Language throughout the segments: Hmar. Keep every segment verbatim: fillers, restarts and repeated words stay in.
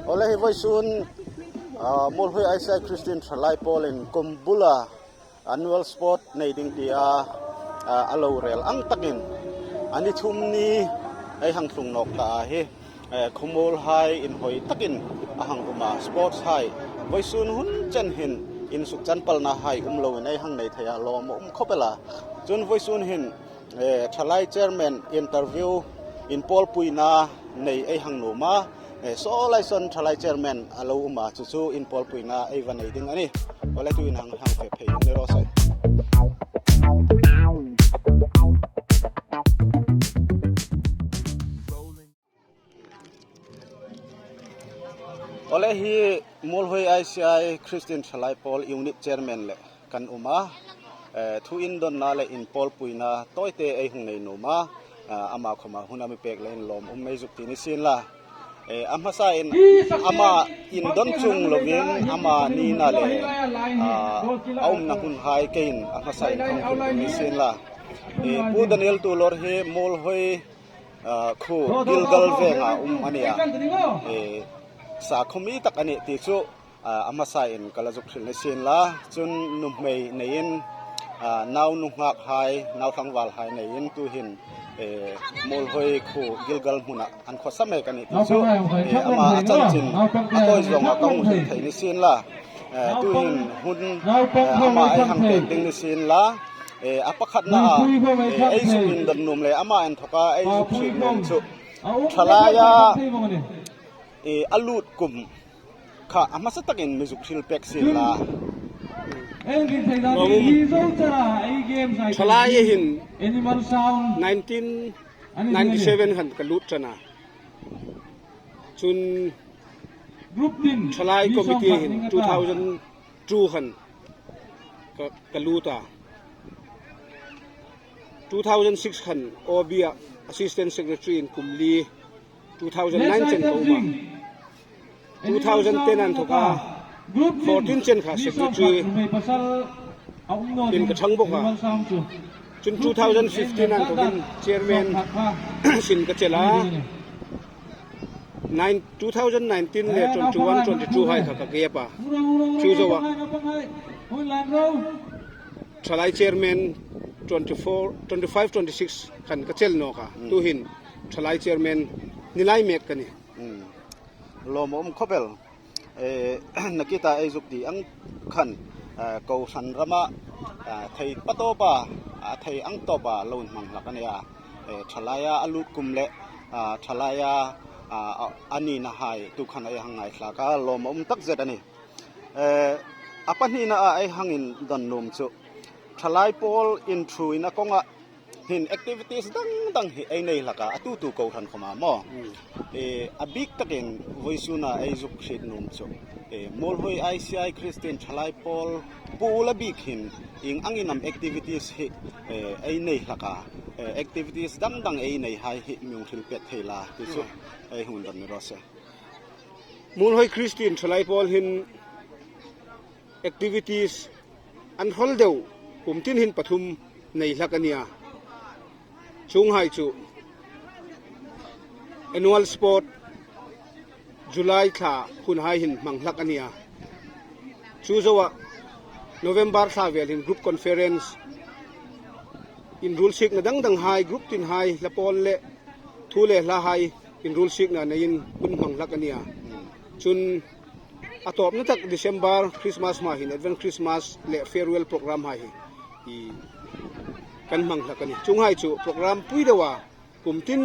Awle hi vawisun, ah, Muolhoi I C I Christian Thalai Pawl in kum bula annual sport nei ding tia, ah, a lo rel ang takin a ni thum ni ei hang tlung nawk ta a hi, eh, khawmuolhai inhawi takin a hang um a, sports hai vawisun hun chen hin insukchanpalna hai um loin ei hang nei thei a, lawm a um khawp el a. Chun vawisun hin, eh, Thalai Chairman interview, inpawlpuina nei ei hang nuom a, eh, saw lai sawn Thalai Chairman a lo um a, chu chu inpawlpuina ei va nei ding a nih. Awle tuhin hang, hang fe phei ni raw se. Awle hi Muolhoi I C I Christian Thalai Pawl Unit Chairman le kan um a, eh, thu indonna le inpawlpuina tawite ei hung nei nuom a, ah, ama khawma hun a mi pek leiin lawm um ei zuk ti ni sien la. Eh, a hmasain ama indon chuong lovin ama nina le, ah, a umna hmunhai keiin a hmasain hang hril ni sien la. Eh, Pu Daniel Tuolor hi Muolhoi, ah, khuo Gilgal venga um a nih a. Eh, sakhaw mi tak a nih ti chu, ah, a hmasain ka la zuk hril ni sien la. Chun nuhmei neiin, ah, nau nunghakhai, nau tlangvalhai neiin tuhin, eh, Muolhoi khuo Gilgal hmuna an khawsa mek a nih ti chu, eh, ama a chanchin a tawi zawnga ka hung hril thei ni sien la. Eh, tuhin hun, eh, ama ei hang pek ding ni sien la. Eh, a pakhatna a, eh, ei zuk indon nuom le ama inthoka ei zuk hril nuom chu Thalaia, eh, a lut kum kha a hmasa takin mi zuk hril pek sien la. Thalaia hin nineteen ninety-seven khan ka lut ṭan a. Chun Thalai Committee hin two thousand two khan ka, ka lut a. Two thousand six khan O B a Assistant Secretary in kum li, two thousand nine chen ka um a. Two thousand ten inthoka fourteen chen kha Secretary in ka ṭhang bawk a. Chun two thousand fifteen inthokin Chairman sin ka chel a. Nine, two thousand nineteen le twenty-one, twenty-two hai kha ka gap a. Chu zoa Thalai Chairman twenty-four, twenty-five, twenty-six khan ka chel nawk a. Mm. Tuhin Thalai Chairman ni lai mek ka nih. Mm. Lawm a um khawp el. Eh, nakita ei zuk ti ang khan, eh, kohran rama, eh, thei patawpa, a thei ang tawpa lo hmang hlak a nih a. Eh, Thalaia a lut kum le, ah, Thalaia, ah, a, a nina hai tu khan ei hang ngaithlak a, lawm a um tak zet a nih. Eh, a pahnina a ei hang indon nuom chu Thalai Pawl in thu in a konga hin activities dang dang hi ei nei hlak a, a tu tu kohran khawma maw. Mm. Eh, a bik takin vawisuna ei zuk hriet nuom chu, eh, Muolhoi I C I Christian Thalai Pawl pool a bik hin ieng angin am activities hi, eh, ei nei hlak a, eh, activities dang dang ei nei hai hi mi hung hril pek thei la ti chu, mm, ei hung indon ni raw se. Muolhoi Christian Thalai Pawl hin activities an hrawl deu kum tin hin pathum nei hlak a nih a. Chuonghai chu annual sport July thla hun hai hin hmang hlak a nih a. Chu zoa November thla vel hin group conference, inruolsikna dang dang hai, group tin hai, hla pawl le thu le hla hai inruolsikna neiin hun hmang hlak a nih a. Chun a tawpna tak December Christmas hma hin advance Christmas le farewell program hai hi kan hmang hlak a nih. Chuonghai chu program pui deua kum tin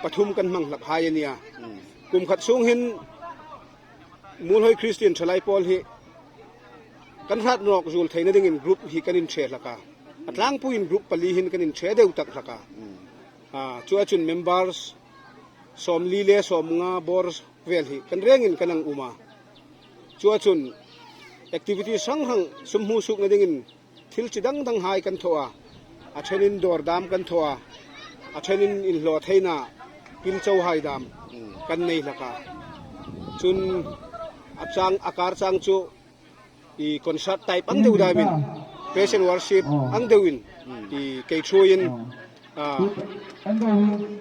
pathum kan hmang hlak hai a nih a. Mm. Kum khat sung hin Muolhoi Christian Thalai Pawl hi kan hrat nawk zuol theina dingin group hi kan inṭhe hlak a. A tlangpuiin group pali hin kan inṭhe deu tak hlak a. Mm. Ah, chu a chun members sawmli le sawmnga bawr vel hi kan rengin kan hang um a. Chu a chun activity hrang hrang sum hmu suokna dingin thil chi dang dang hai kan thaw a. A ṭhenin dawr dam kan thaw a. A ṭhenin inhlaw theina pil cho hai dam, mm, kan nei hlak a. Chun a chang, a kar chang chu i concert type ang deu damin, praise and worship ang deuin, i kei thuoiin, a,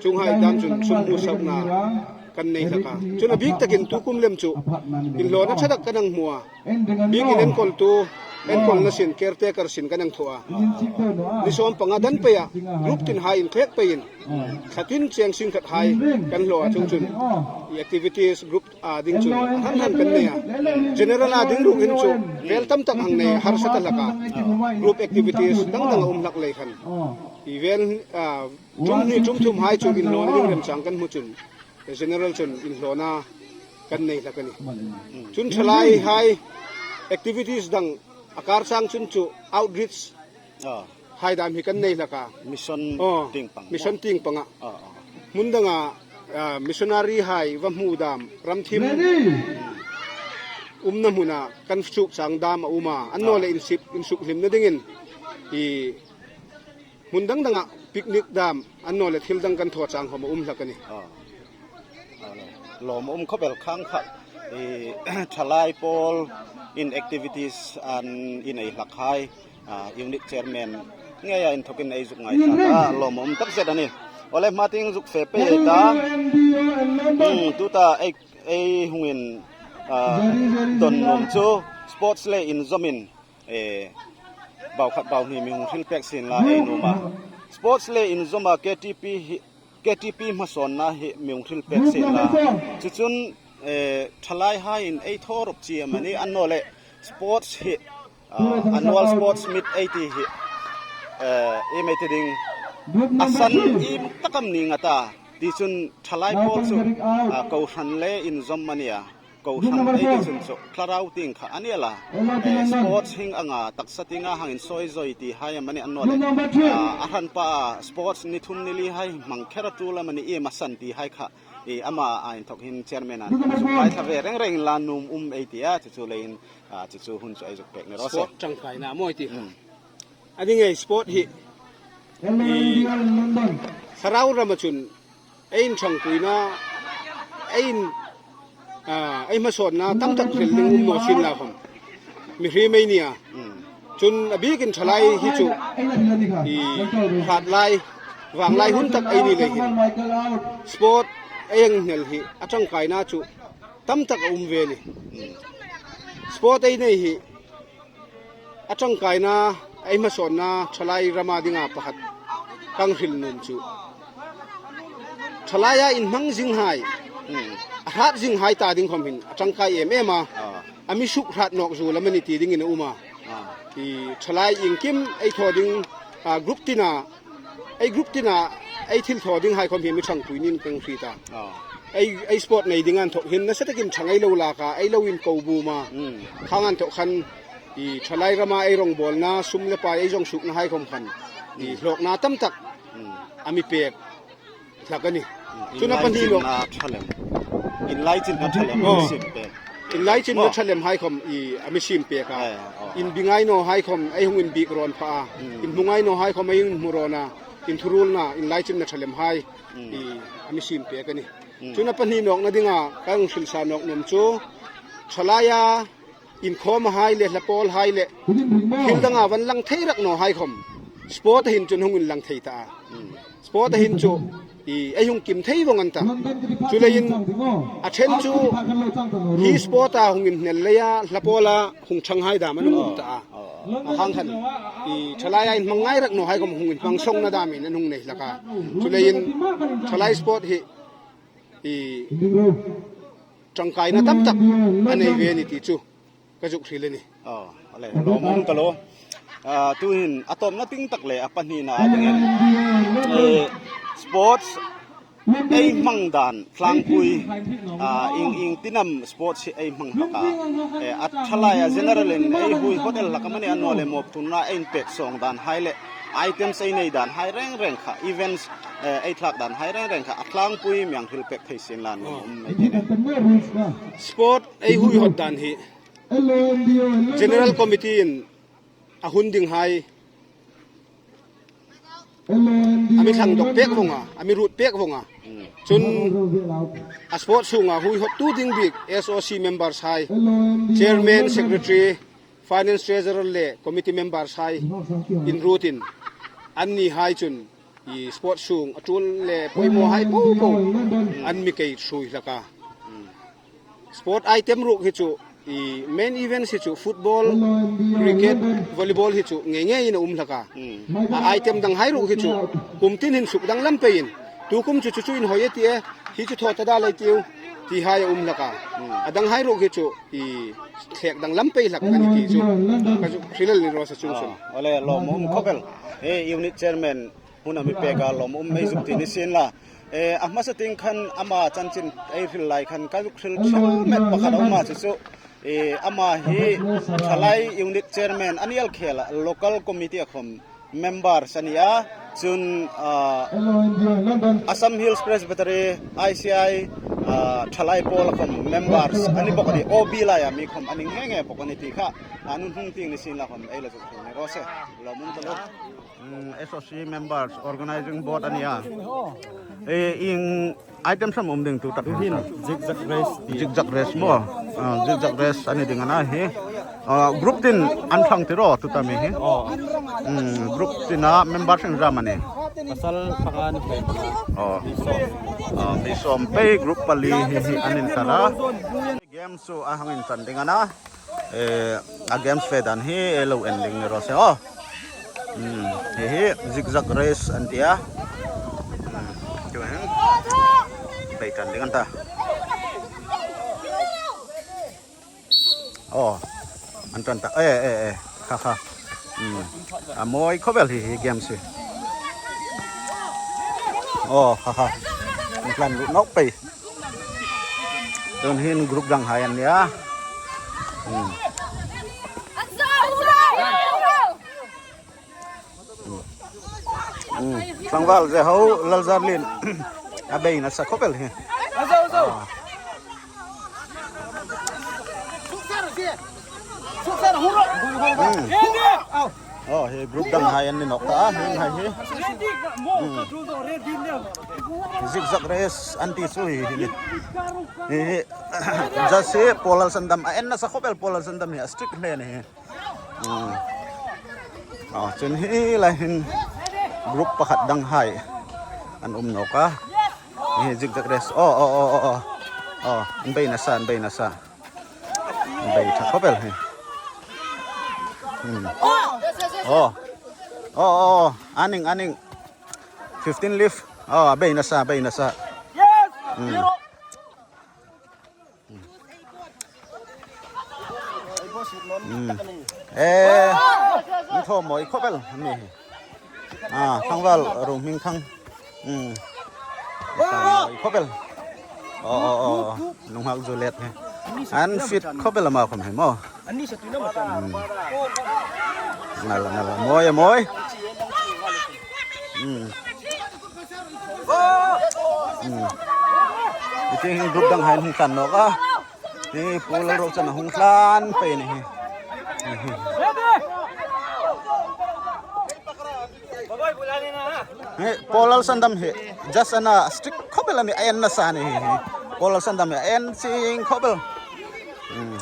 chuonghai dam chun sum hmu suokna kan nei hlak a. Chun a bik takin tukum lem chu inhlawna ṭha tak kan hang hmu a. Bikin enkawltu, enkawlna sin, caretaker sin kan hang thaw a. Ni sawm panga dan peia group tin hai intlek peiin thla tin cheng sing khat hai kan hlaw a, chuongchun i activities group a ding chu a hran hran kan nei a. General a ding ruok hin chu vel tam tak hang nei harsa ta hlak a. Group activities dang dang a um hlak lei khan i vel, a, tum hni tum thum hai chu inhlawna ding remchang kan hmu chun general chun inhlawna kan nei hlak a nih. Chun ṭhalai hai activities dang a kar chang chun chu outreach, ah, hai dam hi kan nei hlak a. Mission, oh, tieng pang. Mission tieng panga. Ah, ah. Hmun danga, ah, missionary hai va hmu dam, ram thim umna hmuna kan suk chang dam a um a. Annawleh, ah, insip, insuk hlimna dingin i hmun dang danga picnic dam, annawleh thil dang kan thaw chang khawm a um hlak a nih. Ah. Ah, lawm um khawp el khang kha. I, ṭhalai pawl in activities an i nei hlak hai, ah, unit chairman ngeia inthokin ei zuk ngaithla a, lawm um tak zet a nih. Awle, hma tieng zuk fe pei ei ta. Hmm, tuta ei, ei hungin, ah, don nuom chu sports le inzawmin, eh, bau khat bau hni mi hung hril pek sien la ei nuom a. Sports le inzawma K T P hi, K T P hmasawnna hi mi hung hril pek sien la. Chu chun, eh, ṭhalai haiin ei thaw rawp chi amani, annawleh sports hi, ah, annual sports meet ei ti hi, eh, ei mei ti ding a san im tak am ni nga ta. Ti chun ṭhalai pawl chu, ah, kohran le inzawm a nih a. Kohran ei ti chun chu thlarau tieng kha a ni a la. Eh, sports hieng anga taksa tienga hang insawizawi ti hai amani, annawleh, ah, a hranpa a sports ni thum ni li hai hmang kher a ṭul amani, iem a san ti hai kha, i, ama a inthawk hin chairman an zuk ngaithla ve reng reng inla nuom um ei ti a, chu chu leiin, ah, chu chu hun chu ei zuk pek ni raw se. Sport ṭangkaina maw ei ti kha. Hmm. A ni ngei sport hi, i, thlarau rama chun ei inṭhangpuina, ei in, ah, ei hmasawnna tam tak hril ding um naw sien la khawm, mihriem ei ni a. Mm. Chun a bikin ṭhalai hi chu i hrat lai, vang lai hun tak ei ni lei hin sport ei hang hnel hi a ṭangkaina chu tam tak a um ve a nih. Mm. Sport ei nei hi a ṭangkaina, ei hmasawnna ṭhalai rama dinga pakhat ka hang hril nuom chu, ṭhalaia inhmang zing hai, hmm, a hrat zing hai ta ding khawm hin a ṭangkai em em a. Ah. A mi suk hrat nawk zuol amani ti dingin a um a. Ah. I ṭhalai iengkim ei thaw ding, ah, group tina, ei group tina ei thil thaw ding hai khawm hi mi ṭhangpui niin ka hang hriet a. Ah. Ei, ei sport nei ding inthawk hin nasa takin ṭhang ei lo lak a, ei lo inko bum a. Hmm. Khang inthawk khan i ṭhalai rama ei rongbawlna, sum le pai ei zong sukna hai khawm khan i, hmm, hlawkna tam tak, hmm, a mi pek hlak a nih. Hmm. Chun a pahni nawk, inlaichinna ṭha lem. Inlaichinna ṭha lem, oh, a mi siem pek. Inlaichinna, oh, ṭha lem hai khawm i, a mi siem pek a. Eh, oh. Inbi ngai naw hai khawm ei hung inbik rawn pha a. Hmm. Inhmu ngai naw hai khawm ei hung inhmu rawn a. Inthuruolna, inlaichinna ṭha lem hai, hmm, i, a mi siem pek a nih. Hmm. Chun a pahni nawkna dinga ka hang hrilsa nawk nuom chu, ṭhalaia inkhawm hai le, hla pawl hai le, thil danga van lang thei rak naw hai khawm, sport a hin chun hung inlang thei ta a. Hmm. Sport a hin chu i, ei hung kim thei vawng an ta. Chuleiin a ṭhen chu hi sport a hung inhnel leia hla pawla hung ṭhang hai dam an hung um ta a. A hang khan i, ṭhalaia inhmang ngai rak naw hai khawm hung inhmang sawngna damin an hung nei hlak a. Chuleiin ṭhalai sport hi i, ṭangkaina tam tak a nei ve a nih ti chu ka zuk hril a nih. Oh, a le, lawm um ta lo. Ah, tuhin a tawpna tieng tak le a pahnina a dingin, eh, sports ei hmang dan tlangpui, ah, ieng ieng tin am sports hi ei hmang hlak a. Eh, a ṭhalaia general-in ei hui hotel hlak amani, annawleh mawphurna ei inpek sawng dan hai le items ei nei dan hai reng reng kha, events, eh, ei thlak dan hai reng reng kha a tlangpui mi hang hril pek thei sien la nuom um ei ti. Sport ei hui hot dan hi General Committee-in a hun ding hai a mi thlang dawk pek vawng a, a mi ruot pek vawng a. Chun a sport sunga hui hottu ding bik S O C members hai, chairman, secretary, finance, treasurer le committee members hai inruotin anni hai chun i sport sung a tul le poimawhai popo an mi kei hrui hlak a. Sport item ruok hi chu, i main events hi chu football, cricket, volleyball hi chu ngei ngeiin a um hlak a. A item danghai ruok hi chu kum tin hin suk danglam peiin, tu kum chu chu chu inhawi a ti e, hi chu thaw ta dal ei tiu, tihai a um hlak a. A danghai ruok hi chu i thlek danglam pei hlak a ni ti chu ka zuk hril el ni raw se chungchang. Ole, lawmum khawp el. E, unit chairman huna mi peka lawmum ei zuk ti ni sien la. E, a hmasa tieng khan ama chanchin ei hril lai khan ka zuk hril ṭhil met pakhat a um a, chu chu, e, ama hi Thalai unit chairman a ni el khela, local committee a khawm members a ni a. Chun, ah, Assam Hills Presbytery, I C I, ah, Thalai Pawl a khawm members a ni bawk a ni, O B laia mi khawm a ni nghe nghe bawk a ni ti kha. A nun hung tieng ni sien la khawm ei la zuk hril ni raw se. Lawmum ta lo. Mm, S O C members, organizing board a ni a. E, ieng item sam um ding tu tak hin? Zigzag race. Zigzag race maw? Ah, zigzag race a ni ding a na hi. Ah, group tin an thlang ti raw tu ta mi hi. Oh. Mm, group tina member hring ram a ni. Pasal panga ni pei. Oh. Mi sawm. Ah, mi sawm pei group pali hi, hi an inthla a. Games chu a hang inṭan ding a na. Eh, a games fe dan hi ei lo en ding ni raw se aw. Hmm, hi hi zigzag race an ti a. Hmm, chu hin bei ṭan ding an ta. Oh, an ṭan ta. Eh, eh, eh. Kha, kha. Hmm. A mawi khawp el hi, hi games hi. Oh, kha, kha. An tlan lut nawk pei. Chun hin group danghai an nia. Hmm. Hmm. Tlangval Zeho Lalzarlien. A bei nasa khawp el hi. Ah. Hmm. Oh, hi group danghai an ni nawk ta, hi hai hi. Hmm. Zigzag race an ti chu hi, hi ni. Hi, hi. Just hi Paul Lalsandam, a en nasa khawp el Paul Lalsandam hi, a strict hle ni hi. Hmm. Oh, chun hi lai hin group pakhat danghai an um nawk a. Hi zigzag race. Oh, oh, oh, oh, oh. Oh, an bei nasa, an bei nasa. Bei ṭha khawp el hi. Hmm. Oh. Oh, oh, oh. Aning, aning. Fifteen leaf. Oh, bei nasa, bei nasa. Hmm. Hmm. Eh, an thaw mawi khawp el a ni hi. Ah, tlangval Rohmingthang. Hmm. Khawp el. Oh, oh, oh, oh. Nunghak zu let hi. An fit khawp el ama khawm hi maw. Hmm. Ngal, ngal. Mawi, mawi. Hmm. Hmm. Hi tieng hin group danghai hung tlan nawk a. Hi, Paul Lalrochana hung tlan pei ni hi. Hi, Paul Lalsandam hi. Just ana strict khawp el a ni, a en nasa ni hi. Paul Lalsandam hi, a en chieng khawp el. Hmm.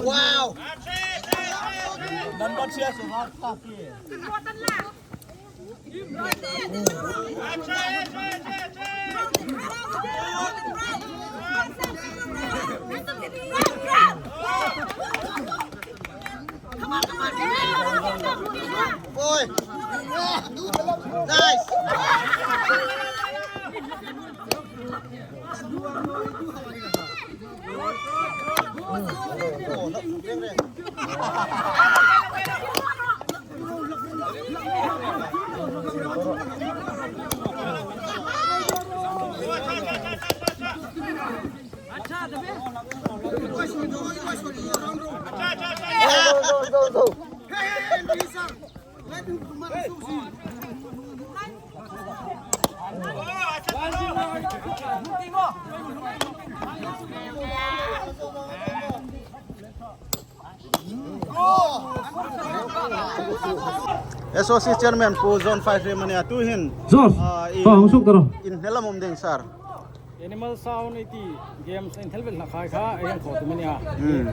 Wow! Boy. Nice. S O C chairman Pu John Fai Hrim a nih a, tuhin. George, ah, in, pa hung suk ta ro. In hne lam um ding, sir. Animal Sound ei ti games inthel vel hla khai kha ei hang thaw tum a nih a. Hmm.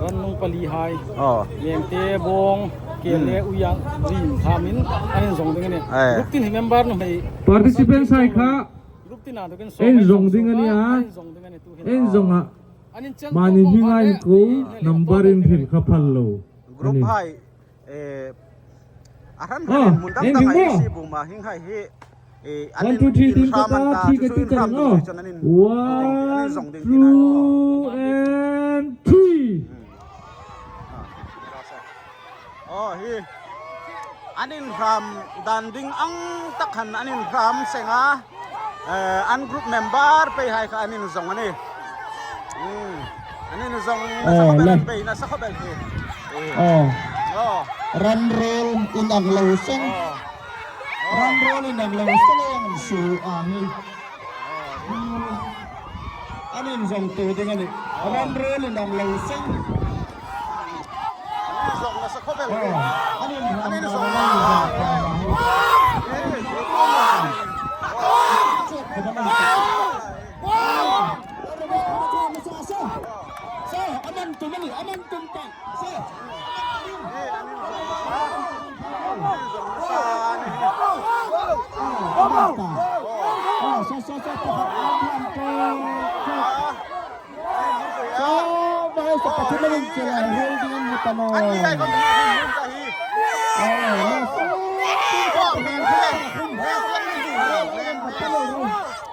Rannung pali hai. Oh. Lengte, Bawng, Kelle, hmm, Uiang, Rim kha min an inzong ding a nih. Eh. Group tin hi member nuhmei. Participants hai kha. Group tin a tukin ei zong ding a nih a. Ei zong ding a nih tuhin. Ei zong a. Mani hminga inko number in hril kha phal lo. Group hai, eh, a hran hran in hmun dang dang hai si buma hing hai hi, eh, an inhram an ta, chu chu inhram ding chu chun an in, an inzong ding tina. One, two, and three. Hmm. Ah. Aw, hi. An inhram dan ding ang tak khan an inhram seng a. Eh, an group member pei hai kha an inzong a nih. Hmm. An inzong nasa khawp el, an beina sa khawp el hi. Eh. Aw. Aw. Ran ruol in ang lo seng. Aw. Ran ruol in ang lo seng ang su a hi. An inzong tu ding a nih. Ran ruol in ang lo seng. An inzong nasa khawp el. Oh, an in, an inzong. Sir, a man tum a nih, a man tum ta. Sir.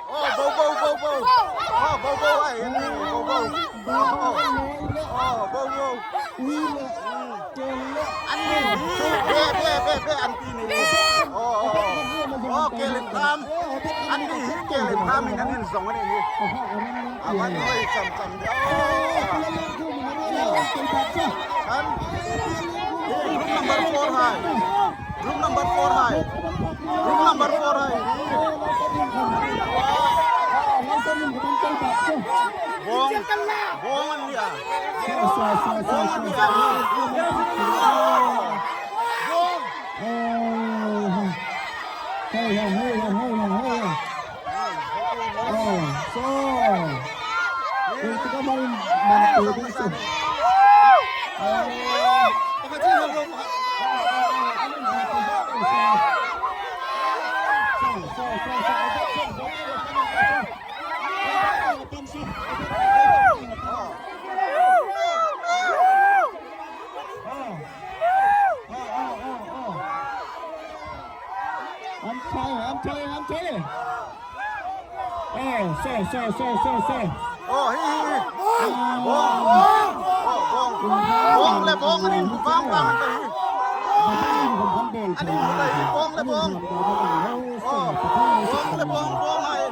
Oh, bo, bo, bo, bo. Oh, bo, bo, ai, bo, bo. Oh, oh, bo, bo. An ni hi, be, be, be, be, an ti ni. Oh, oh, oh. Oh, Kelentham. An ni hi, Kelentham in an inzong a ni hi. A man hoi cham cham de. Oh. Kan. Group number four hai. Group number four hai. Group number four hai. Bawng. Bawng an ni a. Bawng an ni a. Bawng. Hey, hey, hey. Oh, so. Ui, tika main, main tu, tu, tu. Oh. So, so, so, so. Oh. Oh, oh, oh, oh. An thai, an thai, an thai. Oh, so, so, so, so, so. Oh, hi, hi, hi. Bawng, bawng. Oh, bawng. Bawng le bawng, an inbang bang an ta hi. An inbang bawng le bawng. Oh, bawng le bawng, bawng hai.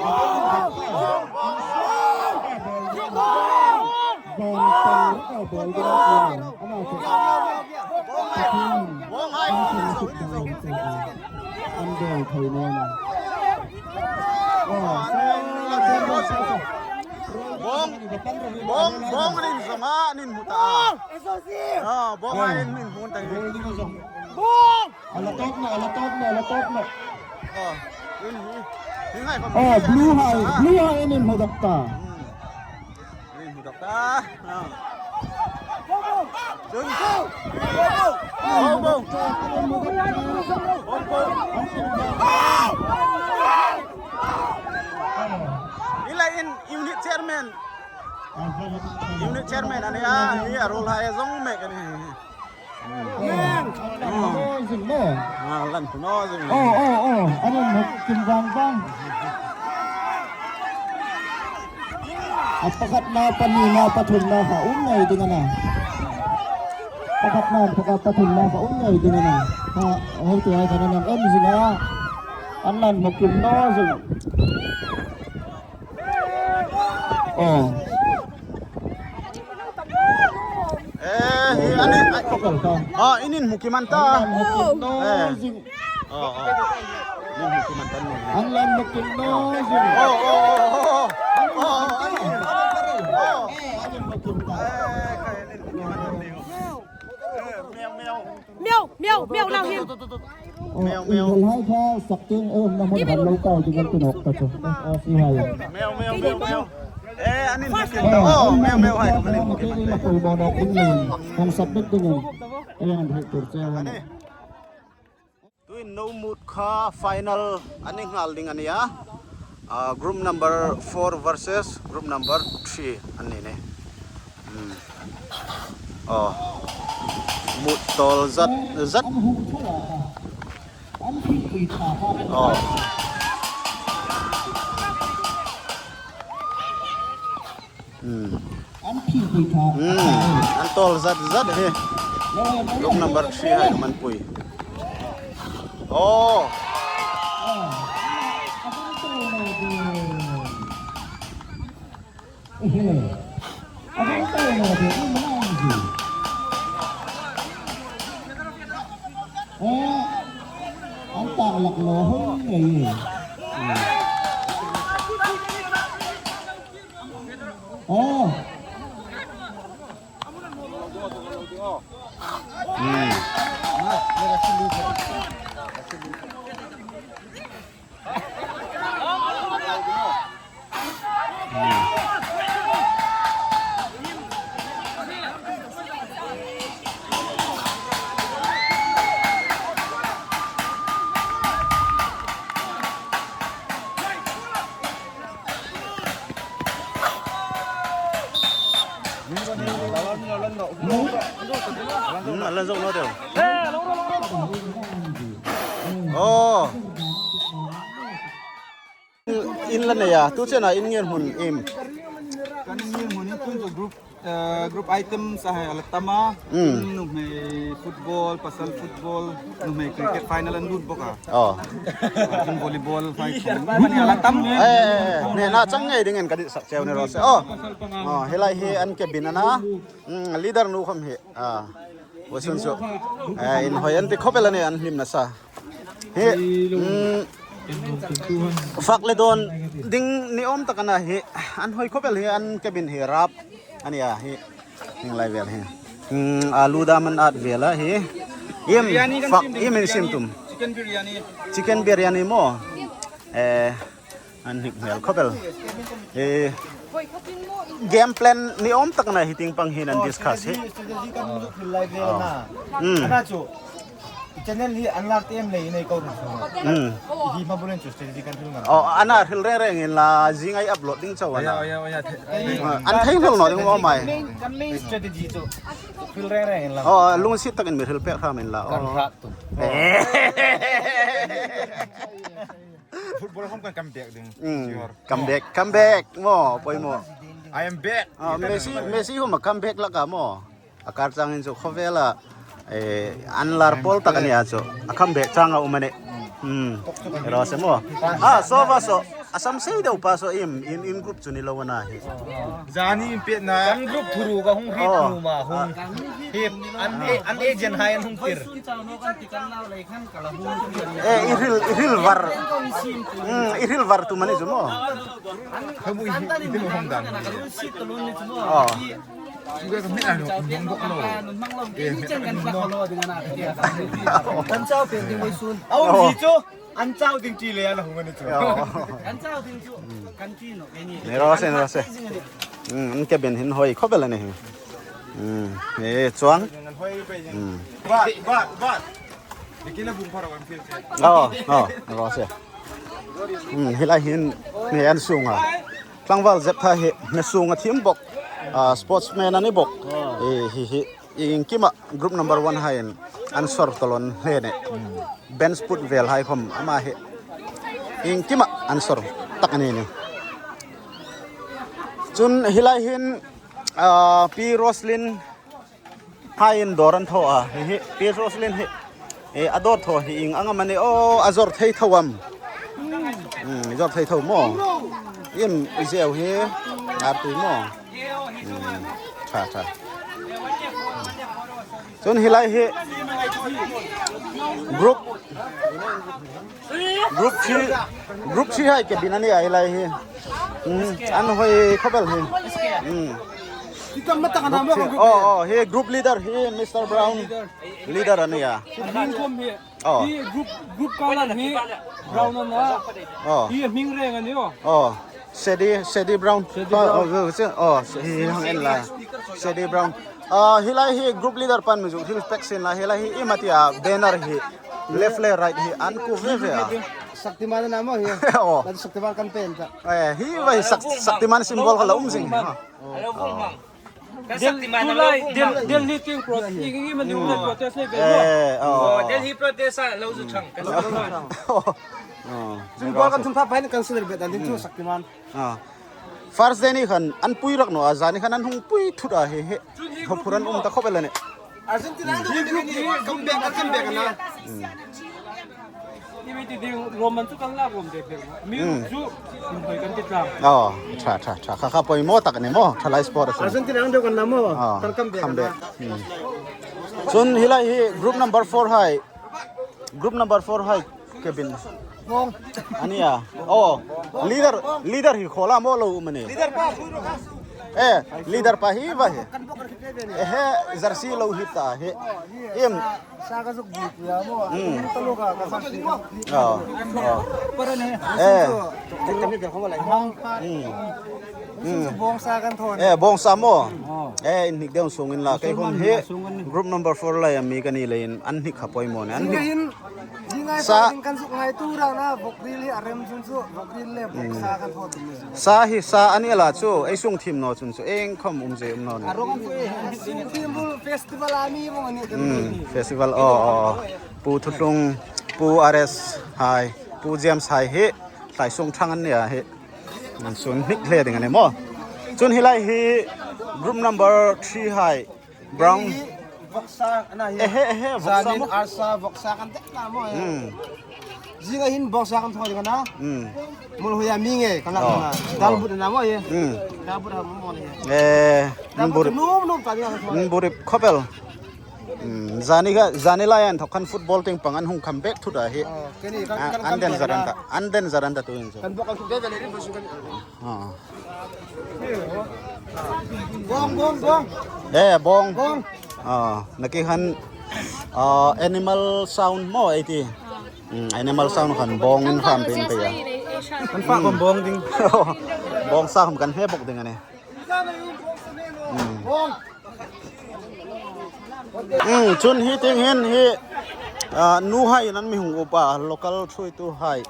Bawng, bawng. Bawng, bawng, bawng, bawng. An bel thei naw a. Bawng, bawng an inzong a, an inhmu ta a. Ah, bawng a, an inhmu ta hi. Bawng! A la tawp naw, a la tawp naw, a la tawp naw. Oh, in hi. Hi ngai ko. Oh, blue hai, blue hai an inhmu dawk ta. Hmm. An inhmu dawk ta. Ah. Chun. Bo, bo. Bo, bo. Hi lai hin unit chairman. Unit chairman a ni a, hi a ruolhai zong mek a ni. Hmm. Ah, lan pu naw zing. Oh, oh, oh. An inhmu kim vang vang. A pakhatna, panina, pathumna kha um ngei ding a na. Pakhatna, pakhat, pathumna kha um ngei ding a na. Kha, hotuhai khan an en zing a. An lan hmu kim naw zing. Oh. Eh, hi, an in, ai, oh, in inhmu kim an ta. An lan hmu kim naw zing. Oh, oh. An lan hmu kim naw zing. Oh, oh, oh, oh. Oh, oh, oh. An lan hmu kim ta. Eh, khai an inhmu kim an ta. Miau, miau, lau hin. Miau, miau. Hai kha sak ting, eh, na hmun han lo kau ding an ti nawk ta chu. Eh, eh, si hai. Miau, miau, miau, miau. Eh, an in first. Oh, miau, miau hai. Hang sak bit ding. Eh, an hai tur che. Tuhin no mut kha final a ni nghal ding a nih a. Ah, group number four versus group number three an ni nih. Hmm. Oh. Mut tawl zat zat. Oh. Hmm. Hmm. An tawl zat zat hi. Group number three hai man pui. Oh. Oh. Hmm. Hmm, a la zo lo deu. Oh. In la nei a, tu chena in ngir hmun im. Kan ngir hmun hi tun chu group, eh, group items a hai a la tam a. Mm. Nuhmei football, pasal football, nuhmei cricket final an lut bawk a. Oh. Volleyball, five. Mani a la tam. Eh, eh, eh, hnena chang ngei dingin ka dit sak cheu ni raw se. Oh. Oh, hi lai hi an cabin a na. Mm, leader nu khom hi. Ah. Voisun chu. Eh, inhawi an ti khawp el a nih an hlim nasa. Hi, mm, fak le dawn ding ni awm tak a na hi. An hawi khawp el hi an cabin hi rap a nih a hi. Heng lai vel hi. Mm, alu dam an at vel a hi. Im, biryani kan fak, sim ding, im in sim biryani tum. Chicken biryani. Chicken biryani maw. Eh, an hnik hmel khawp el. Eh, game plan ni awm tak a na hi ting pang hin an discuss hi. Strategy, strategy kan zuk hril lai vel a na. Hmm. A na chu. I channel hi an lar tem lei nei ko na. Hmm. Hi ma bulen chu strategy kan hril ngai. Oh, a na hril reng reng in la, zingai upload ding chau a na. Oya, oya, oya. Ah, an thei hlol naw ding maw mai. Kan main, kan main strategy chu. Hril reng reng in la. Oh, lungsit takin mi hril pek hram in la. Kan hrat tum. Eh. Football hom kan come back ding. Mm. Sure. Come back, come back. Maw, poimaw. I am back. Ah, Messi, Messi hom a come back lak a maw. A kar changin chu khawvela, eh, an lar pawl tak a nih a chu. A come back chang a um a nih. Hmm. Raw se maw. Ah, so va so. A sam sei deu pa so im, im, im group chu ni lo a na hi. Zani in pet na. Kan group thuru ka hung hriet nu ma hung. Hi an e-, an agent hai an hung tir. Eh, i hril, i hril var. Hmm, i hril var tu mani chu maw. Khamu i, i hril hom dan. Oh. Kan chau pek ding voi sun. Au, oh, ji chu. An chau ding ti le a la hung a ni chu. Oh. Kan chau ding chu. Kan ti naw, kan ni. Ni raw se, ni raw se. Hmm, an cabin hin hawi khawp el a ni hi. Hmm, e chuang. Hmm. Bat, bat, bat. Ni kila bung phara wan fil se. Oh, oh, ni raw se. Hmm, hi lai hin ni an sunga. Tlangval zep tha hi, ni sunga thim bawk. Ah, sportsman a ni bawk. E, hi, hi. Iengkima group number one haiin an sawr tawlon hle nih. Bench put vel hai khom ama hi iengkima an sawr tak a ni nih. Chun hi lai hin, ah, Pi Roslyn haiin dawr an thaw a. Hi hi, Pi Roslyn hi, eh, a dawr thaw hi ieng ang am a ni aw, a zawr thei tho am? Hmm, zawr thei tho maw. Im i zeu hi, ar tui maw. Hmm, tha, tha. Chun hi lai hi group, group three, group three hai cabin a ni a hi lai hi. Hmm, an hawi khawp el hi. Hmm. Hi tam ma tak a na maw, kan group leader. Oh, oh, hi group leader, hi Mister Brown. Leader. Leader a nih a. Hi hming khom hi. Oh. Hi group, group color hi brown a na. Oh. Hi hming reng a nih aw. Oh. Sedi, Sedi Brown. Sedi Brown. Oh, oh, oh, hi hang en la. Sedi Brown. Ah, hi lai hi group leader pan mi zuk hril pek sien la, hi lai hi i ma ti a banner hi. Left le right hi an ku ve ve a. Shaktiman a na maw hi. Oh. Kan Shaktiman kan pen ta. Eh, hi vai Shak-, Shaktiman symbol kha la um zing. Ha. Hello, Fulmang. Ka Del-, Shaktiman a tulai, lo Fulmang. Del-, Delhi tieng protest, i, i, i, mani, mm, protest nei ve. Eh, oh. Oh, Delhi protest a lo zu chang. Ka Shaktiman. Oh. Symbol kan thum pha pha hin kan sudar bet dan ding chu Shaktiman. Ah. First day ni khan an pui rak naw a, zani khan an hung pui thut a hi hi. Ho phuran um ta khop el a nih. Argentina an dawk a ni, comeback, comeback a na. Hi mi ti ding Roman chu kan la rom de ber. Mi chu hoi kan ti tlang. Oh, tha, tha, tha. Kha, kha poimaw tak ni maw, thalai sport a sin. Argentina an dawk a na maw, oh, kan comeback a na. Comeback. Hmm. Chun hi lai hi group number four hai. Group number four hai cabin. Bawng. A nih a. Oh, leader, leader hi khaw la maw lo um a nih. Leader pa, eh, leader pa hi va hi. Kan bawk kan khit ve ve ni. Eh, he, jersey lo hi ta hi. Im. Sa, sa ka zuk di ya maw. Hmm. Ka lo ka, ka sa si. Oh, oh. Para ne. Eh. Kan mi ber khom lai. Hmm. Hmm. Bawng sa kan thaw. Eh, bawng sa maw. Oh. Eh, in hnik deu sung in la. Kei hun hi group number four lai a mi ka ni leiin an hnik kha poimaw ni. An hnik. Hi ngai sa ding kan zuk ngai tu ra na, vokril hi a rem chun chu, vokril le vok sa kan thaw tum ni. Sa hi sa a ni la chu, ei sung thim naw chun chu, eng khom um ze um naw ni. A rong an chu ei sung thim bul festival a mi mong a ni. Hmm, festival, oh, oh, oh. Pu Thuthlung, Pu R S hai, Pu James hai hi, tlai sung thang an ni a hi. An sun hnik hle ding a ni maw. Chun hi lai hi group number three hai. Brown. Hi vok sa a na hi. Eh, he, he, vok sa zanin maw. Arsa vok sa kan tek na maw, eh. Hmm. Zinga hin vok sa kan thaw ding a na. Hmm. Mul huya mi nge, kan la na. Oh. Dal but na maw, eh. Hmm. Dal but na maw, eh. Eh, dal but buri. Num, num, ta ding a kan thaw. Hmm, buri khop el. Hmm, zani ka, zani lai an thawk khan football tieng pang an hung kham bek thut a hi. Oh, keni kan, ah, kan, an kan den zaran ta, an den zaran ta tu in. Kan vok kan khum ve ve le rin bo su kan. Ah. Bawng, bawng, bawng. Eh, bawng. Bawng. Ah, naki khan, ah, animal sound maw ei ti. Hmm, animal sound khan bawng in hram pin pe ya. Kan fa kon bawng ding. Bawng sa khom kan he bok ding a nih. Hmm. Bawng. Hmm, chun hi tieng hin hi, ah, nu hai an mi hung upa, local thuoitu hai.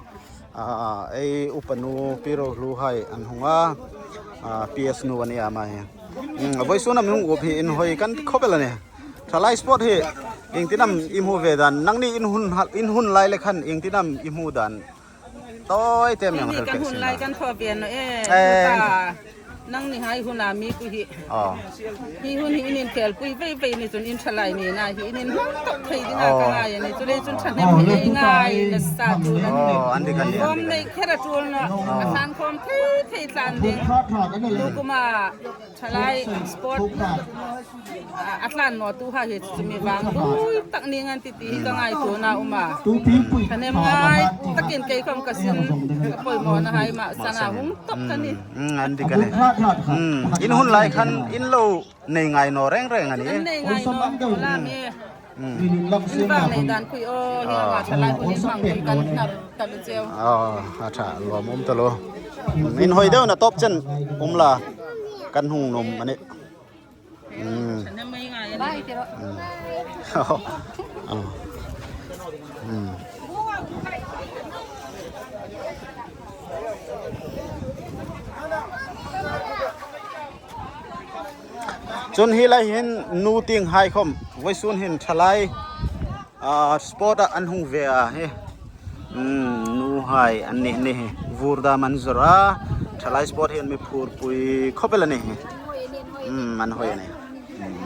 Ah, ei upa nu Pi Rohlu hai an hung a, ah, P S nu a ni a ma hi. Hmm, a voisun a mi hung up hi inhoi kan ti khop el a nih. Thalai sport hi, ieng tin am i hmu ve dan, nangni in hun hal, in hun lai le khan ieng tin am i hmu dan. Tawi te mi ang hel kan pek hun sin lai a. Kan thaw ve naw e. Eh. Tuta, nangni hai hun a mi ku hi. Oh. Hi hun hi in inkhel pui vei vei ni chun in thalai ni na hi in inhmang tak thei ding a ka ngai a nih. Chu lei chun thahnem hi ei ngai nasa tu na. Oh, an ti kan ni, an ti kan ni. Khom nei kher a tul naw. Oh. A tlan khom thei thei tlan ding. Tu kuma thalai sport a, a tlan naw tu hai hi chu mi vang dui tak ning an ti ti hi ka ngaituona um a. Thahnem ngai takin kei khom ka sin, ka poimawna hai ma sana hung tawp ka nih. Mm, an ti ka nih. Mm, in hun lai khan in lo nei ngai naw reng reng a nih. An nei ngai naw la mi. Mm. In vang nei dan pui aw, hi nga thalai hun in hmang pui kan hnar ta mi cheu. Ah, a tha, lawm um ta lo. Inhoi deu na tawp chen um la, kan hung nuom a nih. Mm. Thahnem ngai ngai a nih. Mm. Oh. Mm. Chun hi lai hin nu tieng hai khom, voisun hin thalai, ah, sport a an hung ve a hi. Hmm, nu hai an ni ni hi. Vur dam an zawr a, thalai sport hi an mi phur pui khop el a nih hi. Hmm, an hoi a nih. Hmm.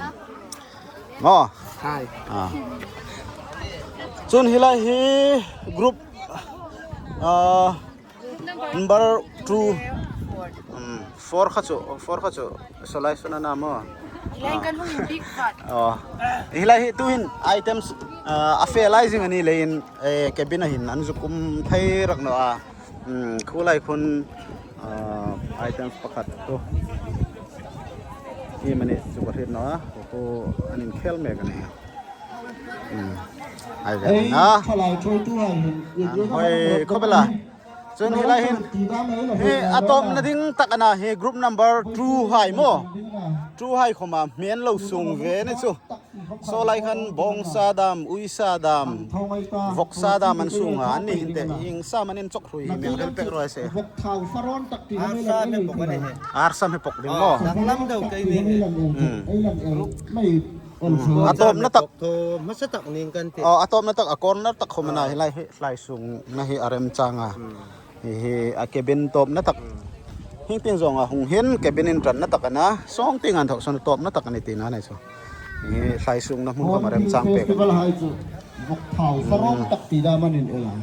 Maw. Hai. Ah. Chun hi lai hi group, ah, number two. Um, four kha chu, four kha chu. Solai suna na maw. Hi lai kan hung big fat. Oh. Hi lai hi tu hin items, ah, a fe lai zing a ni leiin, eh, cabin a hin an zuk um thei rak naw a. Um, khu lai khun, ah, items pakhat tu. Hi mani chu ka hriet naw a, ko ko an inkhel mek a nih. Hmm. Hai ve na. An hoi khawp el a. Chun hi lai hin, hi a tawpna ding tak a na, hi group number two hai maw. Two hai khawma hmel lo sung ve ni chu. Saw lai khan bawngsa dam, uisa dam, vawksa dam an sung a, an ni hin te, ieng sa manin chawk hrui hi mi hel pek raw se. Arsa hme pawk ding maw. Hmm. Hmm. A tawpna tak. Aw, a tawpna tak, a corner tak khawm a na, hi lai hi, hlai sungna hi a remchang a. Hi hi a cabin tawpna tak. Hieng tieng zawnga hung hin cabin inṭanna tak a na, sawng tieng an thawk sawn tawpna tak a ni tina nei chu. Hi hlai sungna hmun khawm a remchang pek. Festival hai chu vawk thau faron tak ti dam an inel a.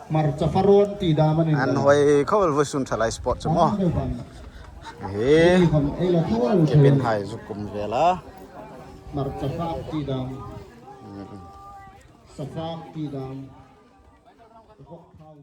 Hmarcha faron ti dam an inel a. An hoi khawp el vawisun thalai spot chu maw. Hi cabin hai zuk kum vel a. Hmarcha fak ti dam. Sa fak ti dam. Vawk thau